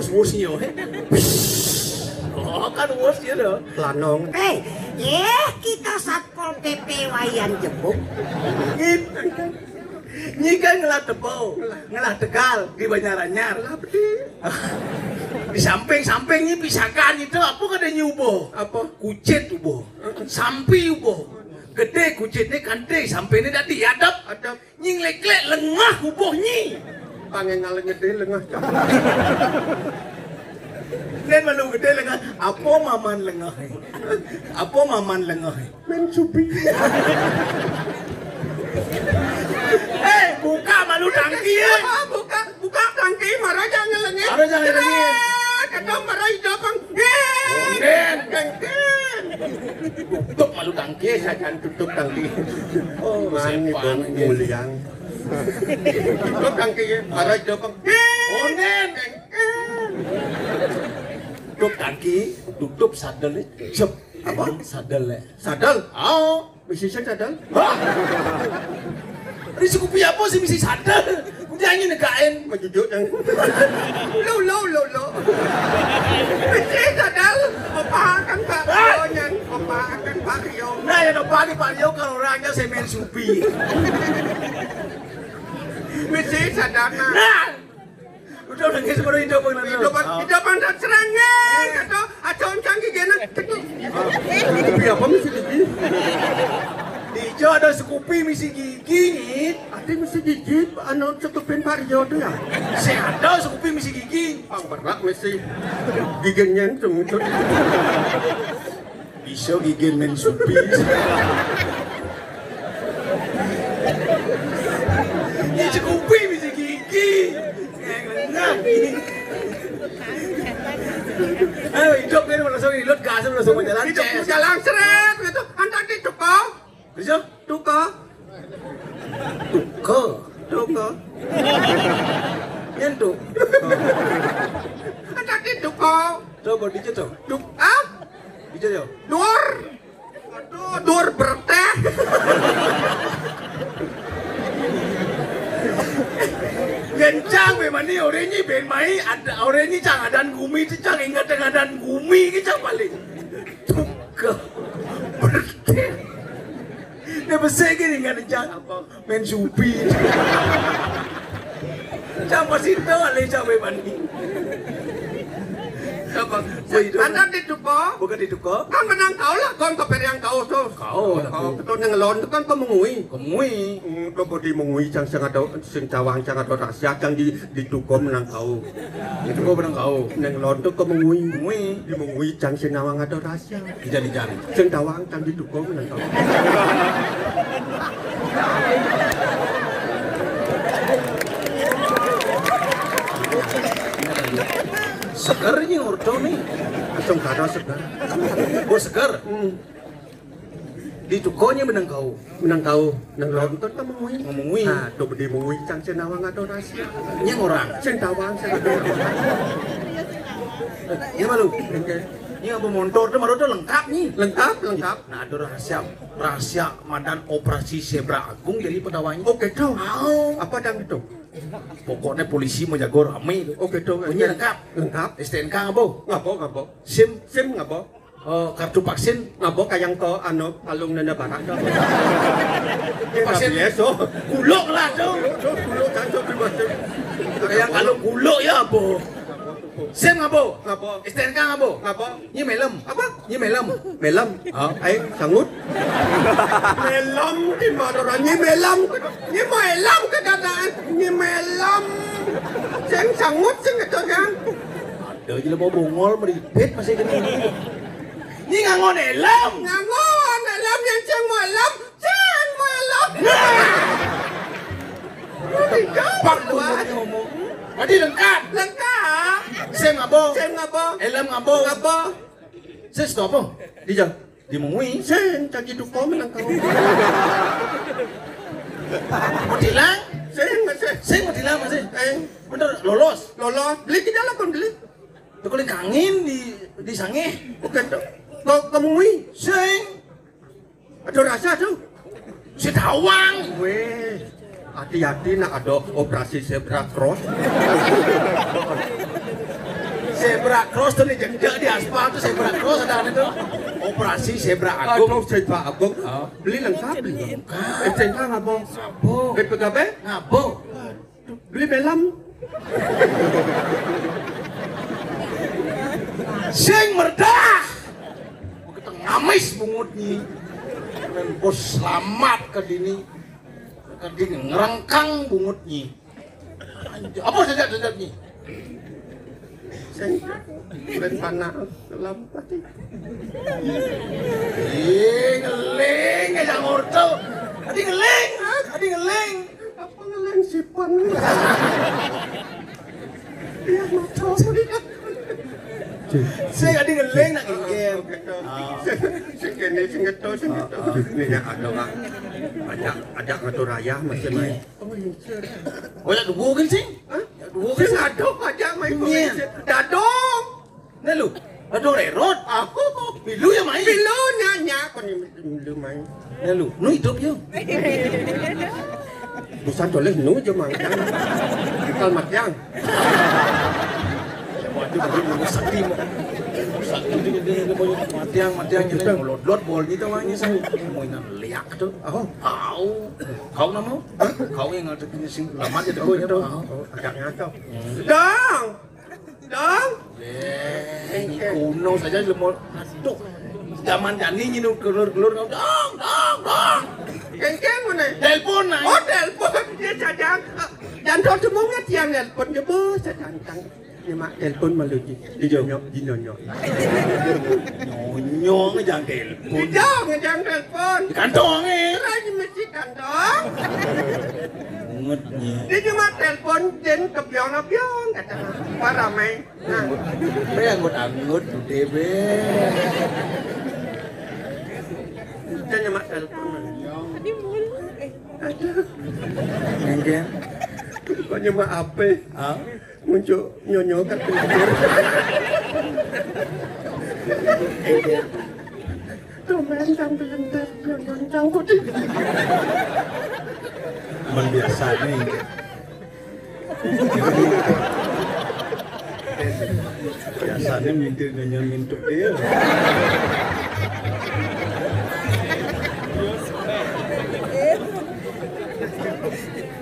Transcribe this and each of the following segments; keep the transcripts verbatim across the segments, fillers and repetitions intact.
Wus-wus yo. Oh, kan wus yo to. Lanong. Eh, yeh, kita Satpol P P Wayan Jebuk. Ngit. Nyi kan ngelah Tebo, ngelah Tegal di Banjaranyar. Lah, betul. Di samping-samping nyi pisakan itu apa kada nyi ubuh? Apa? Kucit ubuh. Sampi ubuh. Gede kucitnya kanti, sampinnya dadi adep. Adep. Nyi nglek-lek lengah ubuh nyi. Pangengal gede lengah. Nen malu gede lengah. Apa maman lengah? Apa maman lengah? Men supi. Eh, buka malu tangki, eh. Apa? Buka, buka tangki, mara jangan lengit. Mara jangan lengit. Kata mara hijau pang. Onden. Kengken. Tutup malu tangki, sajan tutup tangki. Oh, mani dong muliang. Tutup tangki, mara hijau pang. Onden. Kengken. Tutup tangki, tutup sadel, eh. Jep. Apa? Sadel, eh. Sadel? Oh. Misi sing sadel? Hah? Ini suku apa sih misi sadel? Udah aja negain. Menjujuk yang. Lo, lo, lo, lo. Misi sadel. Apa akan Pak Rio nyan? Apa akan Pak Rio? Nah, ya, Pak, Pak Rio kalau orangnya semen supi. Misi sadana. Nah. Udah, udah, guys, baru hidup, baru hidup. Hidup, hidup, hidup, serangin, kata, acon canggi gena. Tapi apa misi gigi? Di ijo ada sekupi misi gigi, ngit. Ati misi gigi, anu, cekupin Pak Rio tuh ya? Si ada sekupi misi gigi. Pang berak misi. Giginya cungut. Bisa gigi men supi. Ini sekupi bisa gigi. Yang lengah. Ayo, hidup ini langsung hidup, gas langsung berjalan. Hidup ces. Jalan seret gitu. Antar di tukang. Bisa? Tukang. Tukang. Tukang. Nyentuk. Antar di tukang. Coba dikit dong. Duk, ah? Dikit yo. Dur. Aduh, dur berteh. Gencang memang ni orang ni ben mai ada orang ni cang adan gumi tu cang ingat dengan adan gumi ke cang paling. Tukang. Berteh. Dia besar ke dengan cang apa? Men supi. Cang pasti tahu alih cang memang ni. Apa? Antar di tuko. Bukan di tuko. Kan menang kau lah, kon kau periang kau sus. Kau lah. Kau betul yang lon tu kan kau mengui. Kemui. Hmm, kau bodi mengui cang sing ada sing cawang cang ada rahasia cang di di tuko menang kau. Di tuko menang kau. Neng lon tu kau mengui. Mengui. Di mengui cang sing nawang ada rahasia. Ijan-ijan. Sing tawang kan didukung nang tawang. Seger ni ordo ni. Langsung kada seger. Oh, seger. Hmm. Di tukonya menang kau. Menang kau. Nang nonton kan mengui. Mengui. Nah, tuh bedi mengui cang cenawang atau rahasia. Ini orang. Sing tawang sing. Ya malu. Oke. Ini apa montor tuh malu tuh lengkap nih. Lengkap, lengkap. Nah, ada rahasia, rahasia madan operasi zebra agung jadi pedawanya. Oke tuh. Oh. Apa dan itu? Pokoknya polisi mau jago rame itu. Oke tuh. Ini lengkap. Lengkap. S T N K ngabo? Ngabo, ngabo. SIM? SIM ngabo? Eh, kartu vaksin? Ngabo kayang to anu kalung nene barang tuh. Vaksin. Biasa. Kuluk lah tuh. Kuluk, kuluk, jangan tuh vaksin. Kayang kalung kuluk ya apa? SIM ngabo? Ngabo? S T N K ngabo? Ngabo? Nyi melem. Apa? Nyi melem. Melem. Ah. Aing sangut. Melem di mana orang nyi melem? Nyi melem ke dadaan. Nyi melem. Sing sangut sing itu kan. Ada aja mau bongol meripit masih gini. Nyi ngangon elem. Ngangon elem yang sing mau elem. Cang malam. Pak ngomong. Tadi lengkap. Lengkap. Sem ngabo? Sem ngabo? Elem ngabo? Ngabo? Ses to apa? Di jam. Di mengui. Sem cagi duko menang kau. Mau tilang? Sem masih. Sem mau tilang masih. Eh. Bener lolos. Lolos. Beli kita lah pun beli. Tuh kalau kangin di di sange. Bukan tuh. Kau kamu mengui. Sem. Ada rasa tuh. Si tawang. Weh, hati-hati nak ada operasi zebra cross. Zebra cross tuh nih, jek-jek di aspal tuh zebra cross ada itu. Operasi zebra agung. Aduh, zebra agung. Oh. Beli lengkap, beli lengkap. S C K ngabong. Ngabong. B P K B? Ngabong. Beli belam. Sing merdah. Kita ngamis bungut nyi. Bos selamat ke dini. Ke dini ngerengkang bungut nyi. Apa saja, saja nyi? Sing, ben panah lampat. Ih, ngeling aja ngorto. Tadi ngeling, ah, tadi ngeling. Apa ngeling sipon? Iya, macam. Sing tadi ngeling nak ngeling. Sing kene, sing ngeto, sing ngeto. Ini ya ada, Pak. Ajak, ajak ngeto raya masih main. Oh, ya duo kan sing? Hah? Ya duo kan sing ada aja main. Iya. Dadong. Nah lu, dadong rerot. Aku pilu ya main. Pilu nyanyi kon pilu main. Nah lu, nu hidup yo. Busan toleh nu aja mang. Kal matiang. Waduh, bagi nunggu sakti mau. Sakti dia, dia, dia, dia, matiang, matiang, gitu. Mau lodlot bol gitu, wah, ini saya. Mau inan liak tuh. Oh, kau. Kau nama? Kau yang ada kena sing lama aja tuh. Oh, agak ngakak. Dong. Dong. Eh, ini kuno saja lu mau. Aduh. Zaman jani ini kelur-kelur, dong, dong, dong. Kengkeng mana? Telepon, nah. Oh, telepon. Dia jajang. Jangan semua ngerti yang telepon je, bos. Jajang. Ni mak telepon malu ji. Di nyonyok, di nyonyok. Nyonyok jangan telepon. Di jong jangan telepon. Di kantong eh. Lagi mesti kantong. Ingat ni. Dia cuma telepon dan kebiong-kebiong kata. Paramai. Nah. Be anggut-anggut deh be. Dia cuma telepon. Aduh. Ngengkeng. Kok cuma apa? Ah? Muncul nyonyo kat pinggir. Tumben sampai entar nyonyo cangkut. Cuman biasa nih. Biasanya minta nyonyo minta dia.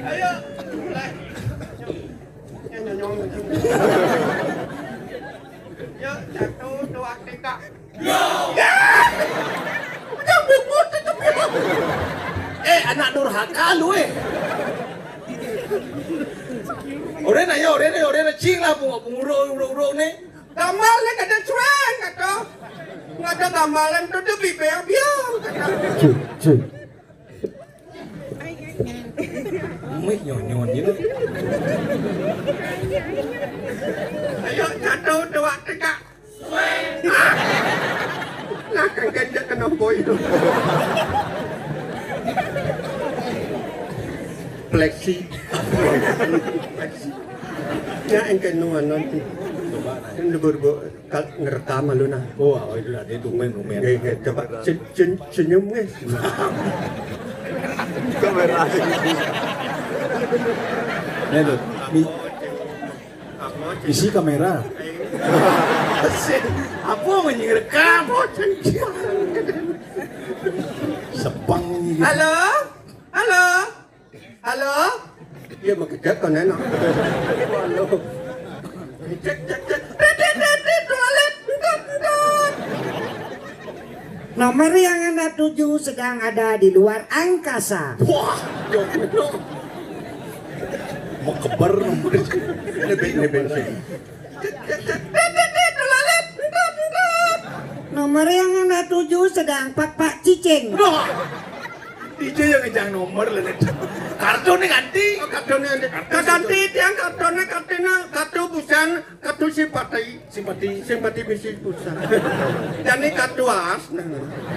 Ayo, mulai. Yuk, satu, dua, tiga. Ya! Udah, bubut itu, bubut. Eh, anak durhaka lu, eh. Ore na ya, ore na, ore na, cing lah, bunga, bunga, uro, uro, uro, nih. Gamal nih, kada cuan, kata. Nggak ada gamalan tuh, tuh, bibir, biar, kata. Cing, cing. Mih nyonyon gitu. Ayo, satu, dua, tiga. Nah, kan ganjak kena boy itu. Flexi. Flexi. Ya, engke nuan nanti. Coba, nah. Ini lebur, Bu. Kal-, ngerekam malu nah. Oh, oh, itu tadi tumben, tumben. Nggih, nggih, coba sen-, sen-, senyum nggih. Kamera. Nih tuh, mi-, isi kamera. Apa mau ngerekam? Sepang ini. Halo? Halo? Halo? Iya, mau kerja kan enak. Halo. Cek, cek, cek. Tet, tet, tet, tet, toilet. Entut, entut. Nomor yang Anda tuju sedang ada di luar angkasa. Wah, jok, jok. Mau keber nomor. Ini ben-, ini bensin. Nomor yang Anda tuju sedang pak-pak cicing. Wah. D J yang ngejang nomor lah. Kartu nih ganti. Oh, kartu nih ganti. Kartu ganti, tiang kartu nih, kartu nih, kartu busan, kartu simpati. Simpati. Simpati bisi busan. Jadi kartu as. Nah.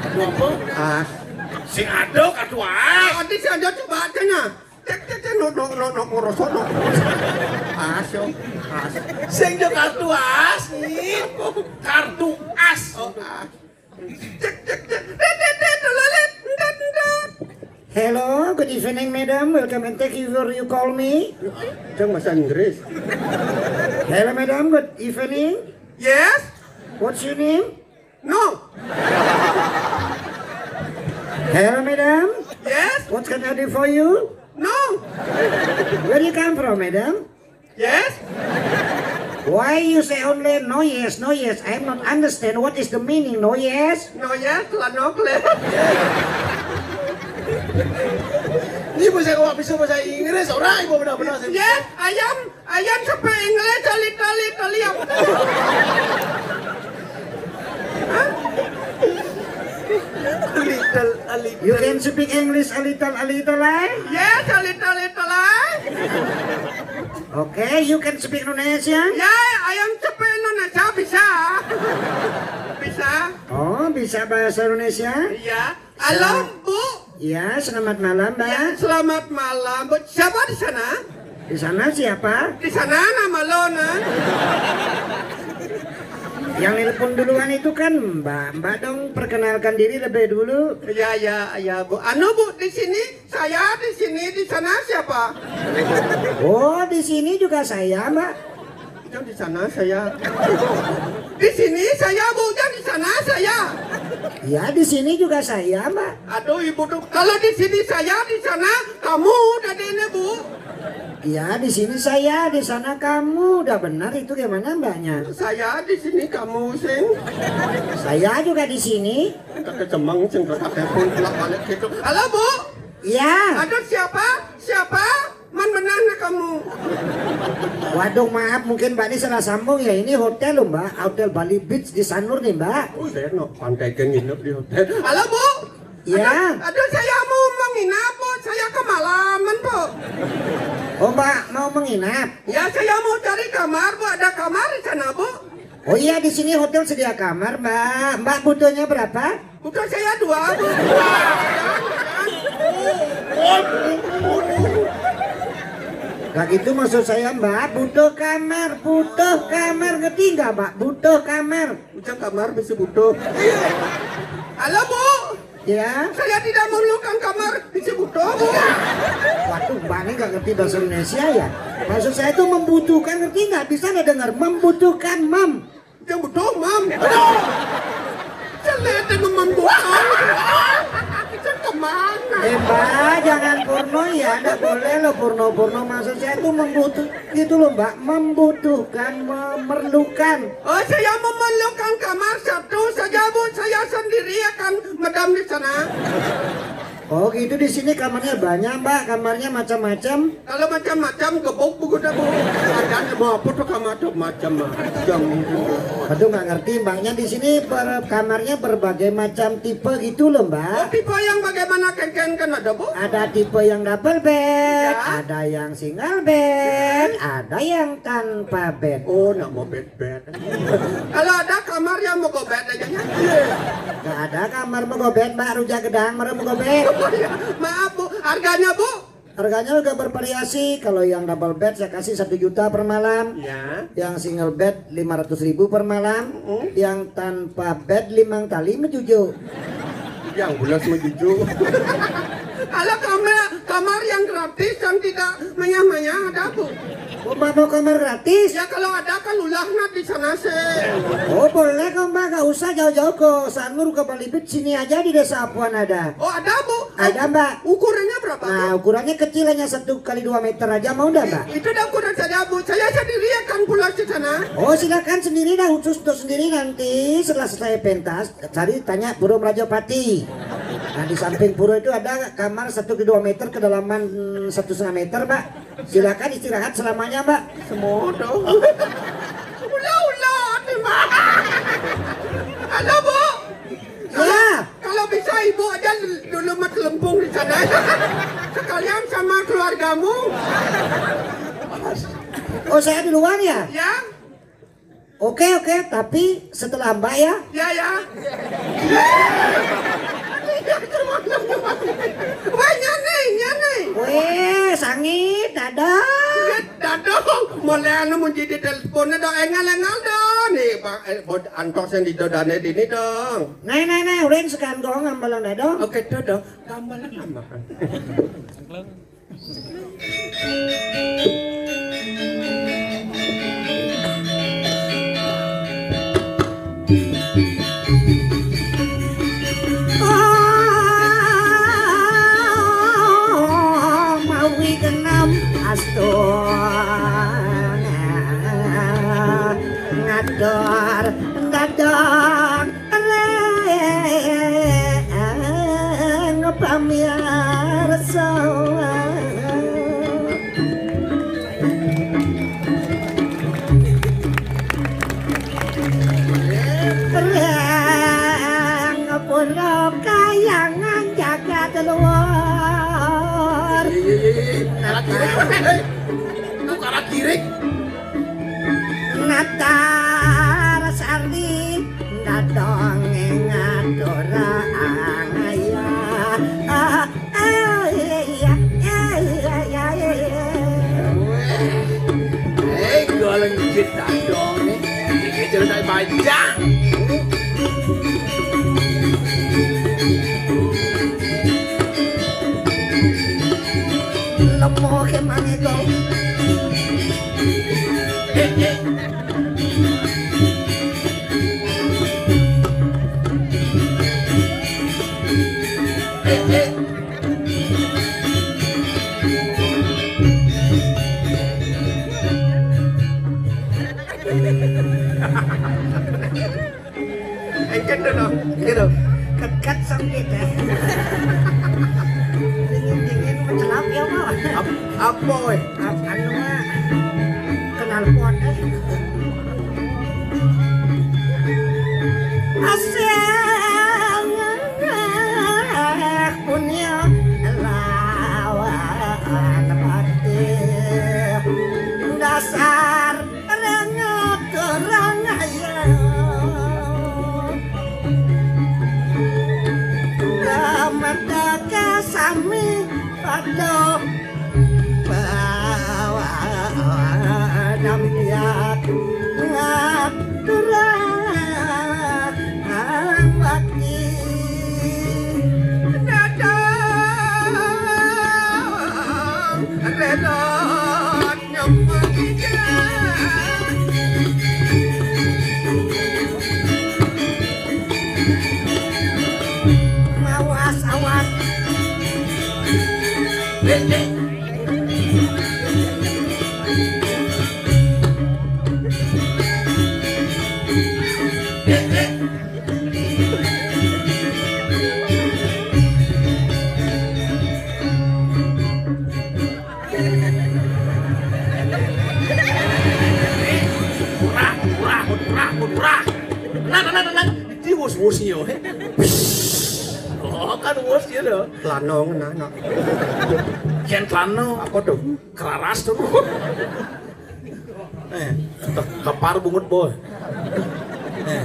Kartu apa? As. Sing ada kartu as. Nanti sing ada coba aja nah. Cek, cek, cek, no, no, no, no, ngurus, no. As, yo. As. Sing jo kartu as, nih. Kartu as. Oh, as. Cek, cek, cek. Tet, tet, tet, tulalit. Entat, entat. Hello, good evening, madam. Welcome and thank you for you call me. Jangan bahasa Inggris. Hello, madam. Good evening. Yes? What's your name? No. Hello, madam. Yes? What can I do for you? No. Where you come from, madam? Yes? Why you say only no yes, no yes? I'm not understand what is the meaning no yes. No yes, lah no clear. Ini bahasa, kok bisa bahasa Inggris, ora ibu benar-benar sih. Yes, I am, I am speak English a little, little, little. Little, a little. You can speak English a little, a little, eh? Yes, a little, little, eh? Okay, you can speak Indonesia? Ya, I am speak Indonesia bisa. Bisa. Oh, bisa bahasa Indonesia? Iya. Halo, Bu. Ya, selamat malam, Mbak. Ya, selamat malam, Bu. Siapa di sana? Di sana siapa? Di sana nama lo, nah. Yang nelpon duluan itu kan Mbak. Mbak dong, perkenalkan diri lebih dulu. Ya, ya, ya, Bu. Anu, Bu, di sini saya, di sini, di sana siapa? Oh, di sini juga saya, Mbak. Yang di sana saya. Di sini saya, Bu. Yang di sana saya. Ya, di sini juga saya, Mbak. Aduh, Ibu tuh. Kalau di sini saya, di sana kamu, udah deh ini, Bu. Ya, di sini saya, di sana kamu. Udah benar itu, gimana, Mbaknya? Saya di sini, kamu sing. Saya juga di sini. Kakek cemeng sing kakek pun bolak-balik gitu. Halo, Bu. Iya. Ada siapa? Siapa? Man menang kamu. Waduh, maaf, mungkin Mbak ini salah sambung ya. Ini hotel loh, Mbak. Hotel Bali Beach di Sanur nih, Mbak. Oh, saya no pantai nginep di hotel. Halo, Bu. Iya. Aduh, aduh, saya mau menginap, Bu. Saya kemalaman, Bu. Oh, Mbak mau menginap? Ya, saya mau cari kamar, Bu. Ada kamar di sana, Bu? Oh iya, di sini hotel sedia kamar, Mbak. Mbak butuhnya berapa? Butuh saya dua, Bu. Gak gitu maksud saya, Mbak. Butuh kamar, butuh kamar. Ngerti nggak, Mbak? Butuh kamar. Ujang kamar bisa butuh. Halo, Bu. Ya. Saya tidak memerlukan kamar bisa butuh, Bu. Waduh, Mbak ini nggak ngerti bahasa Indonesia ya. Maksud saya itu membutuhkan, ngerti nggak? Bisa nggak dengar? Membutuhkan, mam. Yang butuh, mam. Aduh. Jelek itu membutuhkan. Itu kemana? Eh, Mbak, jangan porno ya, nggak boleh loh porno-porno. Maksud saya itu membutuh, gitu loh, Mbak, membutuhkan, memerlukan. Oh, saya memerlukan kamar satu saja, Bu. Saya sendiri akan medam di sana. Oh, gitu, di sini kamarnya banyak, Mbak, kamarnya macam-macam. Kalau macam-macam gebuk begitu, Bu. Ada mau apa tuh kamar tuh macam-macam. Aduh, nggak ngerti, Mbaknya di sini ber- kamarnya berbagai macam tipe gitu loh, Mbak. Oh, tipe yang bagaimana, Ken, Ken, kan ada, Bu? Ada tipe yang double bed, ya, ada yang single bed, ada yang tanpa bed. Oh, nak mau bed-bed. Kalau ada kamar yang mau gobet aja ya. Nggak ada kamar mau gobet, Mbak, rujak gedang, baru mau gobet. Oh, iya. Maaf, Bu, harganya, Bu? Harganya juga bervariasi. Kalau yang double bed saya kasih satu juta per malam. Ya. Yang single bed lima ratus ribu per malam. Mm-mm. Yang tanpa bed limang tali mejuju. Yang bulas mejuju. Kalau kamar, kamar yang gratis, yang tidak manyah-manyah, ada, Bu? Oh, Mbak mau kamar gratis? Ya, kalau ada kan ulah nak di sana sih. Oh, boleh kok, Mbak, nggak usah jauh-jauh ke Sanur, ke Balibit, sini aja di Desa Apuan ada. Oh, ada, Bu? Ada, Mbak. Ukurannya berapa, Bu? Nah, ukurannya kecil, hanya satu kali dua meter aja, mau nggak, Mbak? I- itu dah ukuran saya, Bu. Saya sendiri akan pulang ke sana. Oh, silakan sendiri dah, khusus untuk sendiri, nanti setelah selesai pentas, cari tanya Puro Merajapati. Nah, di samping pura itu ada kamar satu ke dua meter, kedalaman satu setengah meter, Pak. Silakan istirahat selamanya, Mbak. Semodo. Ulah-ulah, nih, Mbak. Halo, Bu. Ya. Kalau bisa Ibu aja dulu mah telempung di sana. Sekalian sama keluargamu. Oh, saya duluan ya? Ya. Oke, oke, tapi setelah Mbak ya. Ya, ya. Wah, nyane, nyane. Weh, sangit, dadong. Ya, dadong. Mulai anu mun jadi teleponnya dong, engal-engal dong. Nih, Pak, eh, bod- antos yang didodane dini dong. Nah, nah, nah, udah sekarang dong, ngambalang dadong. Oke, dodong. Gambalang gambalang. Oh, mawi genep astu ngatur dadang ring pamiarsa. Ring pura Kahyangan jagat luar. Iya, iya, iya, iya. Kalah kirik. Hei. Lu kalah kirik. Natar Sari, nadong ngaturang ayah. Ah, ah, iya, iya, iya, iya, iya. Hei, goleng kita dong nih. Ini cerita panjang. Lemo ke mane kok. Engken to, no. Gitu. Kekat sempit, eh. Dingin-dingin mencelap ya, Pak. Ap-, apa, weh? Ap-, anu, Mak. Kenal pot, eh. Asih punya lawan batin. Dasar Ranga terang ayo. Ramadaka sami pada bawa dampiak ngaturang bakti. Datang rela Awas, awas. Murah, murah, murah, murah. Tenang, tenang, tenang. Iki wus-wus yo. Oh, kan wus ya, lho. Lanong, nah, nah. Yen lanong. Apa tuh? Keraras tuh. Eh, te-, kepar bungut, boy. Eh,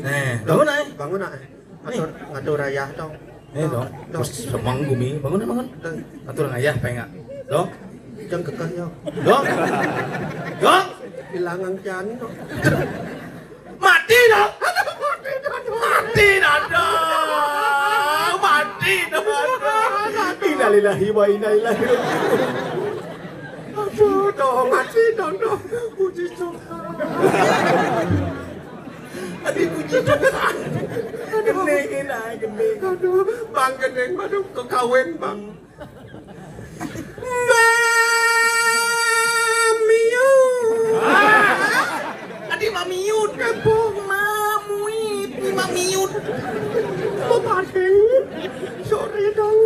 eh, bangun, ay. Bangun, ay. Ngatur, ngatur ayah, dong. Eh, dong. Dong. Terus semang gumi. Bangun, bangun. Dong. Ngatur ayah, pengen. Dong. Jangan kekeh, yo. Dong. Dong. Hilang angkian, dong. Mati, dong. Mati, dong. Mati, dong. Innalillahi wa inna ilaihi raji'un. Aduh, dong, mati, dong, dong. Puji Tuhan. Aduh, puji Tuhan. Aduh. Gending, nah, gending. Aduh, Bang Gending, aduh, kekawin, Bang. Mamiut. Ah, tadi mamiut. Kepung. Mamuit, ini mamiut. Mau pating. Sorry, dong.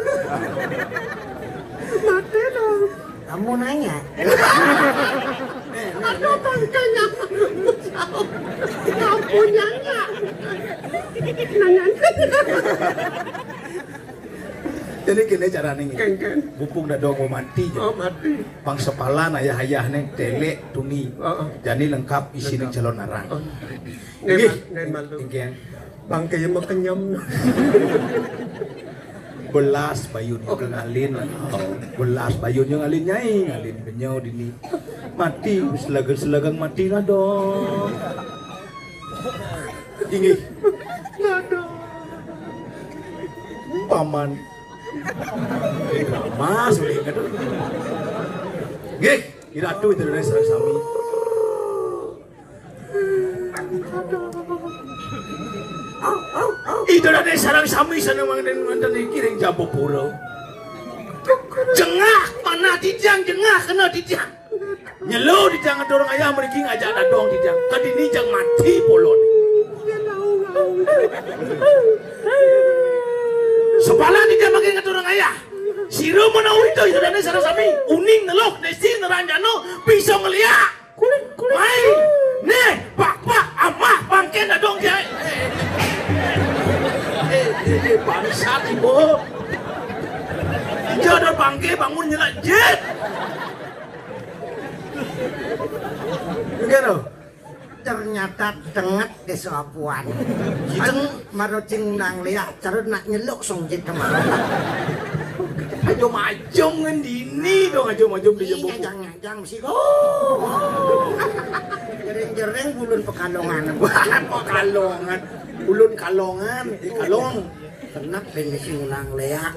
Mati, dong. Kamu nanya. Ada bangkanya. Kamu nanya. Nanya. Jadi gini caranya ini. Kengken. Bupung dadong mau mati. Oh, mati. Pang sepalan ayah-ayah nih, telek, tuni. Oh, oh. Jadi lengkap isi nih calon arang. Oh. Nggih, nggih, malu. Nggih. Bang kaya mau kenyem. Belas bayun ke ngalin. Oh, belas bayun yang ngalin nyai, ngalin benyau dini. Mati, selagang-selagang mati lah dong. Inggih. Aduh. Paman. Mas, udah ingat. Nggih, iratu itu dari sareng sami. Aduh. Ida dané sareng sami sané manten-manten iki ring Jambapura. Jengah manah titiang, jengah kena titiang. Nyeluk titiang ngaturang ayah mriki ngajak dadong titiang. Kadini jang mati polon. Sepalan titiang mangkin ngaturang ayah. Sira menawi to ida dané sareng sami. Uning neluh, nesi neranjana, pisang ngeliak. Kulit, kulit. Mai. Nih, pak, pak, amah, bangkén dadong jai. Eh, eh, eh, bangsat, ibu. Ija ada bangké bangun nyelak jit. Enggak loh. Ternyata tenget desa apuan. Jiteng maro cing nang liak, cara nak nyeluk song jit kemana. Ayo majum ngendini dong, ayo majum di Ini jebuk. Nyajang-nyajang sih. Jering-jering bulun Pekalongan. Wah, Pekalongan. Bulun Kalongan. Eh, Kalong. Kenak dene sing unang leak.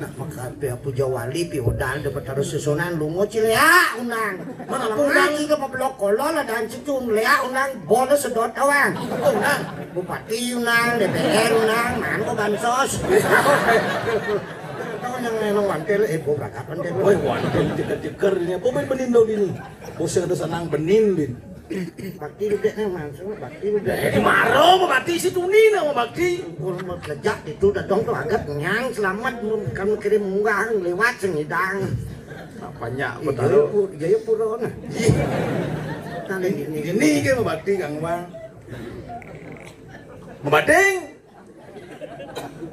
Nak makape puja wali piodal de betara susunan lunga ci leak unang. Mana Lengan unang? Cika pebelok kolol ada hancur cun leak unang bola sedot awang. Apa unang? Bupati unang, D P R unang, mana kok bansos? Tahu yang ngelong wantel, eh, gua berangkat wantel. Woi, wantel jeker-jeker ini. Apa main benin dong ini? Bos ada senang benin, Bin. Bakti udah nih, Mas. Bakti udah. Eh, di maro, Pak Bakti, si Tuni nama Bakti. Gua mau lejak itu, datang tuh agak nyang, selamat, belum kamu kirim munggah, lewat sengidang. Banyak, Iya, Betara. Pu-, Jayapura, nah. Iya. Kali ini. Ini ke Pak Bakti, Kang Bang. Pak Bakti.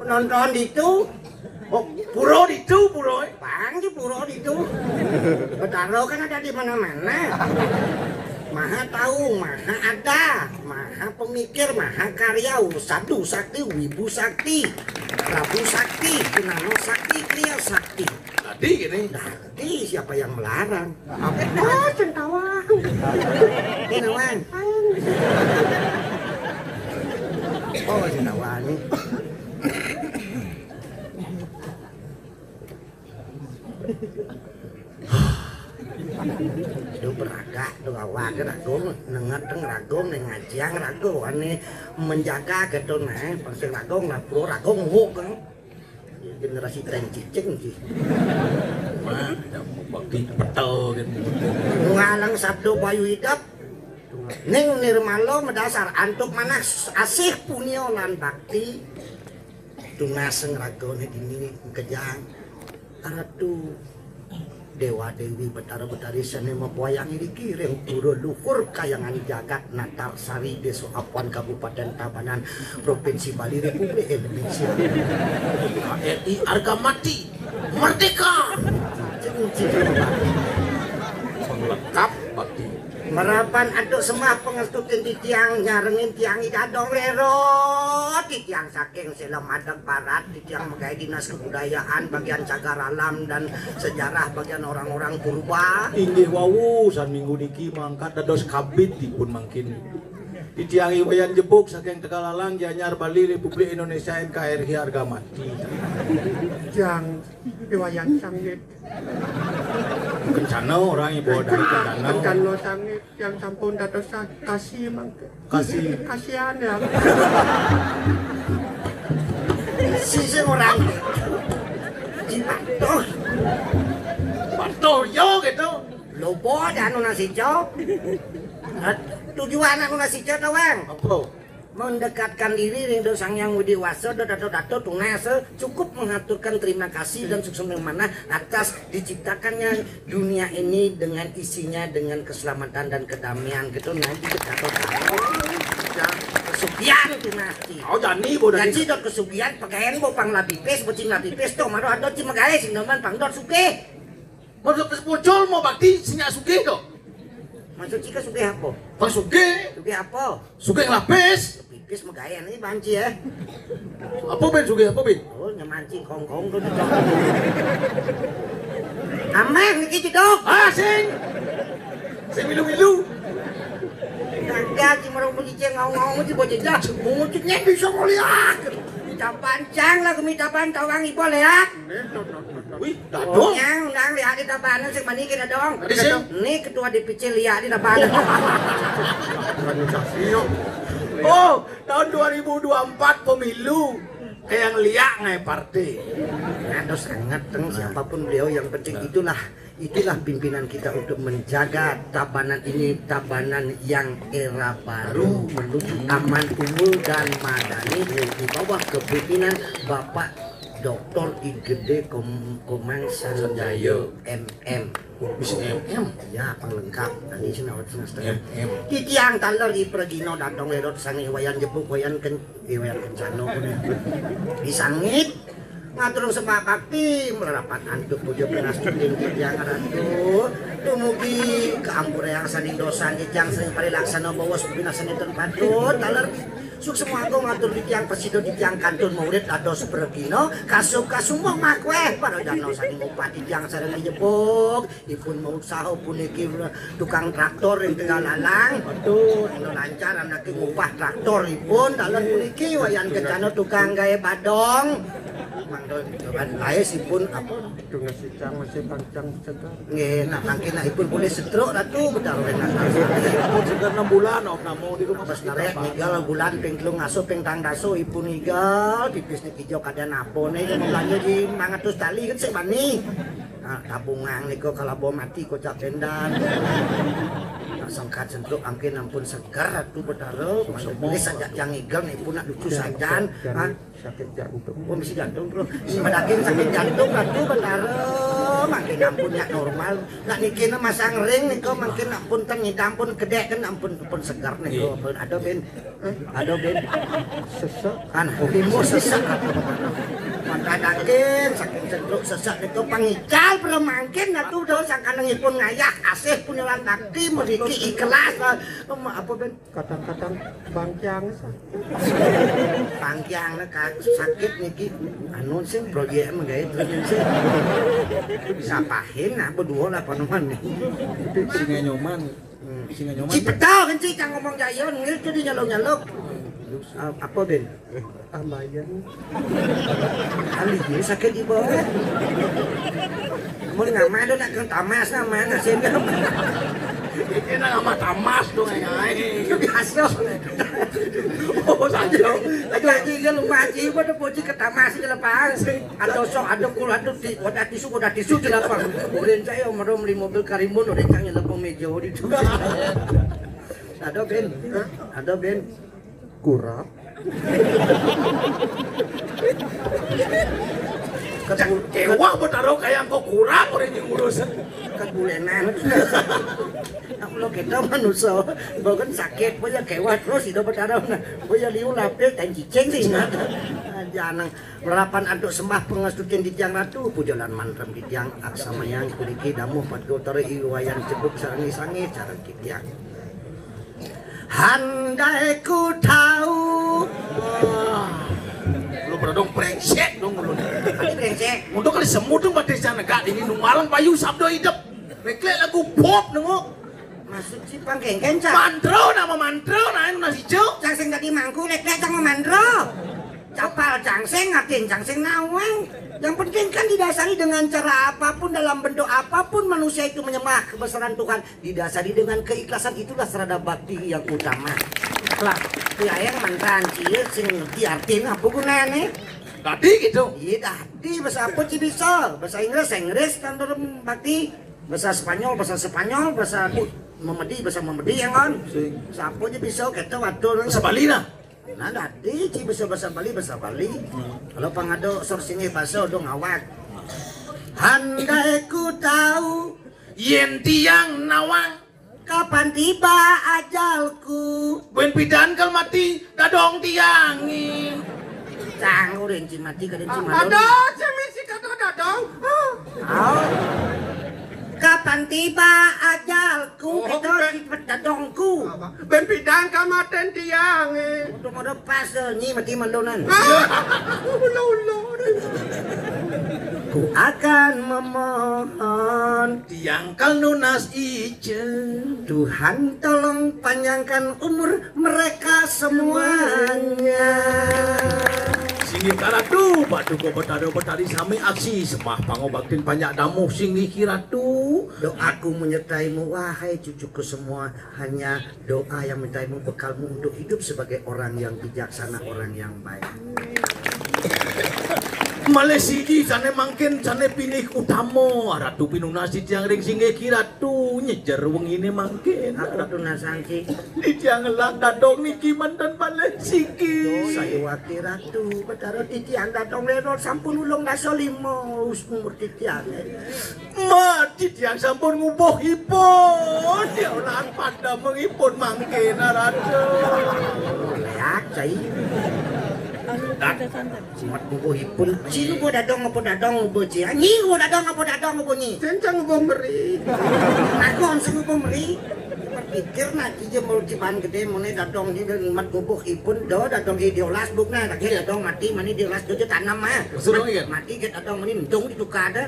Nonton ditu. Oh, pura ditu, pura. Bang di pura ditu. Betara kan ada di mana-mana. Maha tahu, maha ada, maha pemikir, maha karya, sadu sakti, wibu sakti, prabu sakti, punano sakti, kriya sakti. Tadi gini. Nah, Ih, siapa yang melarang? Apa? Oh, Centawa. Ini, Wan. Oh, Centawa nih. Itu beragak, itu awak ragung, nenget ragung, ngajiang ragung, ane menjaga gitu nah, pasti ragung lah, pro ragung, wuk kan. Generasi tren cicing sih. Wah, ya, bakti betul kan. Ngalang sabdo bayu idep. Ning nirmala medasar antuk manah asih punya lan bakti. Tunas ngragane dini kejang. Ratu Dewa Dewi Betara Betari sane mapuayang iriki ring pura luhur kayangan jagat Natar Sari, Desa Apuan, Kabupaten Tabanan, Provinsi Bali, Republik Indonesia. N K R I harga mati. Merdeka. Penglengkap bakti. Merapan antuk sembah pangestu titiang nyarengin tiang ida dong lero titiang saking Sela Madeg Barat. Yang megai Dinas Kebudayaan, bagian cagar alam dan sejarah, bagian orang-orang purba. Inggih wau, san minggu niki mangkat dados kabid dipun mangkin. Titiang I Wayan Jebuk saking Tegalalang, Gianyar, Bali, Republik Indonesia, N K R I harga mati. Jang, I Wayan Sangit. Kencana orang ibu dari Kencana. Kencana Sangit yang sampun dados sa-, kasih mangke. Kasih. Kasihan ya. Si sing orang. Ci patuh. Patuh yo gitu. Lopo ada anu nasico. Tujuan anu nasico to, Bang. Apa? Mendekatkan diri ring Sang Hyang Widi Wasa, dato-dato tunas cukup mengaturkan terima kasih dan suksma manah atas diciptakannya dunia ini dengan isinya dengan keselamatan dan kedamaian gitu nanti kita tahu. Kesugihan tuh nanti. Oh, jani bo dari Janji dot kesugihan, pakaian bo pang lapipis, bocing lapipis tuh, maro ada ci magae sing demen pang dot sugih. Mau lapis muncul, mau bakti, sinya sugih tuh. Maksud cika sugih apa? Pas sugih. Sugih apa? Sugih lapis. Pipis magae ini banci ya. Apa ben sugih apa ben? Oh, nyamancing kongkong tuh. Ameh niki jedok. Ah, sing. Sing milu-milu. Kagak ci merung pergi ceng ngau-ngau ci bocah dah. Muciknya bisa ngoliak. Minta pancang lah, minta pantawang ibu lihat. Wih, dadong. Yang undang lihat di tabanan sing mani kita dong. Tadi sing. Ini ketua D P C lihat di tabanan. Organisasinya. Oh, tahun dua ribu dua puluh empat pemilu. Kayak ngeliak ngai partai. Ada sangat, teng, siapapun beliau, yang penting itulah, itulah pimpinan kita untuk menjaga Tabanan ini, Tabanan yang era baru menuju aman, umum dan madani di bawah kepemimpinan Bapak Doktor I Gede Kom Komang Sanjaya M M. Bisa M M? Ya, pelengkap. Tadi sih nawat semester. M M. Titiang taler i pragina datang lerot sangi wayan jebuk wayan ken Iwel kencana punika. Disangit ngatur sembah bakti, mlerapat antuk puja pangastuti titiang ratu. Dumugi kaampurayang saning dosan titiang saning parilaksana bawa sepinasane ten patut. Taler suksma agung ngatur titiang prasida titiang kantun maurid dados pragina, kasuk kasumbuh makweh para jana saning upah titiang sareng jebuk. Ipun mausaha puniki tukang traktor ring Tegallalang. Betul. Anu lancar anake ngupah traktor ipun, taler puniki wayan kencana tukang gawe badong. Mangda laes ipun apa? Itu ngasicang masih pancang segar. Nggih, nah mangkin nah ipun boleh setruk Ratu Betara Renata. Ipun segar enam bulan, oh, kamu di rumah sakit. Pas narek ngigal bulan ping telung asu ping tang dasu ipun ngigal, pipis niki jo kada napa nih, belanja di mangatus tali kan sik bani. Nah, tabungan nika kalaba mati kocak bendan. Nah, sengkat sentuk angkin ampun seger Ratu Betara. Suksma. Mangda tulis saja yang ngigel nih pun nak lucu sajan. Jantung, sakit jantung. Oh, mesti jantung, Bro. Madakin sakit jantung Ratu Betara. Mangkin ampun nyak normal. Nak niki na masang ring nika mangkin ampun ten ngidam pun kedek kan ampun pun seger nika. Iya. Pun ada ben Ada ben sesek. Kan timbul sesek. Mangkadakin saking sentruk sesek itu pangical pramangkin atu daun sangkanengipun ngayah asih punyulan bakti mriki ikhlas. Em, apa ben? Kadang-kadang bangkiang. Bangkiang sakit niki anu sing proyek menggawe terus sing. Sapahin nah berdua lah panuman nih. Singa nyoman. Hmm. Singa nyoman. Cipeta kan sih cang ngomong jayon ngil tuh di nyelok-nyelok. Ah, apa ben? Tambayan. Kali dia sakit di bawah. Mun ngamah do nak kang tamas nama ngasih nama. Iki nang sama tamas dong, ai. Itu biasa. Oh, saja. Aduh, aji dia lupa aji, pada poci ke tamas ke lepas. Ada sok, ada kul, ada ti, ada tisu, ada tisu di lapang. Urin saya mau beli mobil Karimun, urin saya lapang meja di tu. Ada ben, ada ben. Kurap. Kewah betaro kaya engko kurap ora nying ngurus. Kebulenan. Aku lo kita manusia, bahkan sakit punya kewah terus hidup betaro. Punya liu lapik dan cicing sih. Jangan. Lerapan antuk sembah pangastutin titiang ratu, puja lan mantra titiang aksamayang puniki damuh Paduka Utara iwayan jebuk sareng sange sareng titiang. Handai ku tahu. Lu pada dong brengsek dong lu. Tadi brengsek. Untuk kali semut dong pada sana gak ini numalang payu sabdo hidup. Reklek lagu pop nengok. Maksud si pangkengken, Cak? Mantro, nama mantro, nah, anu nasi cuk. Cang sing dadi mangku, lek cang mantro. Capal cang sing ngatin, cang sing nawang. Yang penting kan didasari dengan cara apapun, dalam bentuk apapun manusia itu menyembah kebesaran Tuhan, didasari dengan keikhlasan, itulah sarana bakti yang utama. Ikhlas. Kuwi ae mantan cilik sing ngerti artine apa gunane. Dadi gitu. Iya, dadi bahasa apa sih bisa? Bahasa Inggris, Inggris kan dalam bakti. Bahasa Spanyol, bahasa Spanyol, bahasa Memedi, bahasa Memedi ya kan? Sing. Bahasa apa aja bisa kita waduh. Bahasa Bali nah. Nah, dadi ci bisa bahasa Bali, bahasa Bali. Hmm. Kalau pangado sor sini bahasa udah ngawak. Handai ku tahu yen tiang nawang. Kapan tiba ajalku? Ben pidan kal mati dadong tiangi. Cang urin ci mati kaden ci malu. Ada sing misi kata dadong. Ah. Au. Kapan tiba ajalku? Oh, kita ben- Dadongku. Ben pidan kal maten tiangi. Udah mau pas nyi mati malunan. Ah, ulo ulo. Ku akan memohon. Tiang kal nunas ice. Tuhan tolong panjangkan umur mereka semuanya. Singgih karatu, Paduka Betara Betari sami aksi sembah pangobaktin panjak damuh singgih kiratu. Doaku menyertaimu, wahai cucuku semua. Hanya doa yang menyertaimu, bekalmu untuk hidup sebagai orang yang bijaksana, orang yang baik. Malih siki sané mangkin sané pinih utama, Ratu pinunas titiang ring singgih ki Ratu, nyejer wengine mangkin. Apa tunas, Angki? Titiang ngelah dadong niki manten malih siki. Sayuwakti Ratu, Betara titiang dadong lera sampun ulung dasa lima us-, umur titiang. Mati tiang sampun ngubuh ipun. Ya Allah, padamengipun mangkena, Ratu. Leak, Cai. Anu, dah. Santai. Mat ngubuh ipun. Ci ngubuh dadong apa dadong ngubuh, Ci? Ah, Nyi ngubuh dadong apa dadong ngubuh, Nyi? Cen cang ngubuh meri. Aku sing ngubuh meri. Pikir nak kija mau ciban gede mone dadong ini mat ngubuh ipun do dadong i diolas buk nah lagi dadong mati mani diolas do tanem ah. Maksud dong, iya? Mati get dadong mani entung di tukar ada.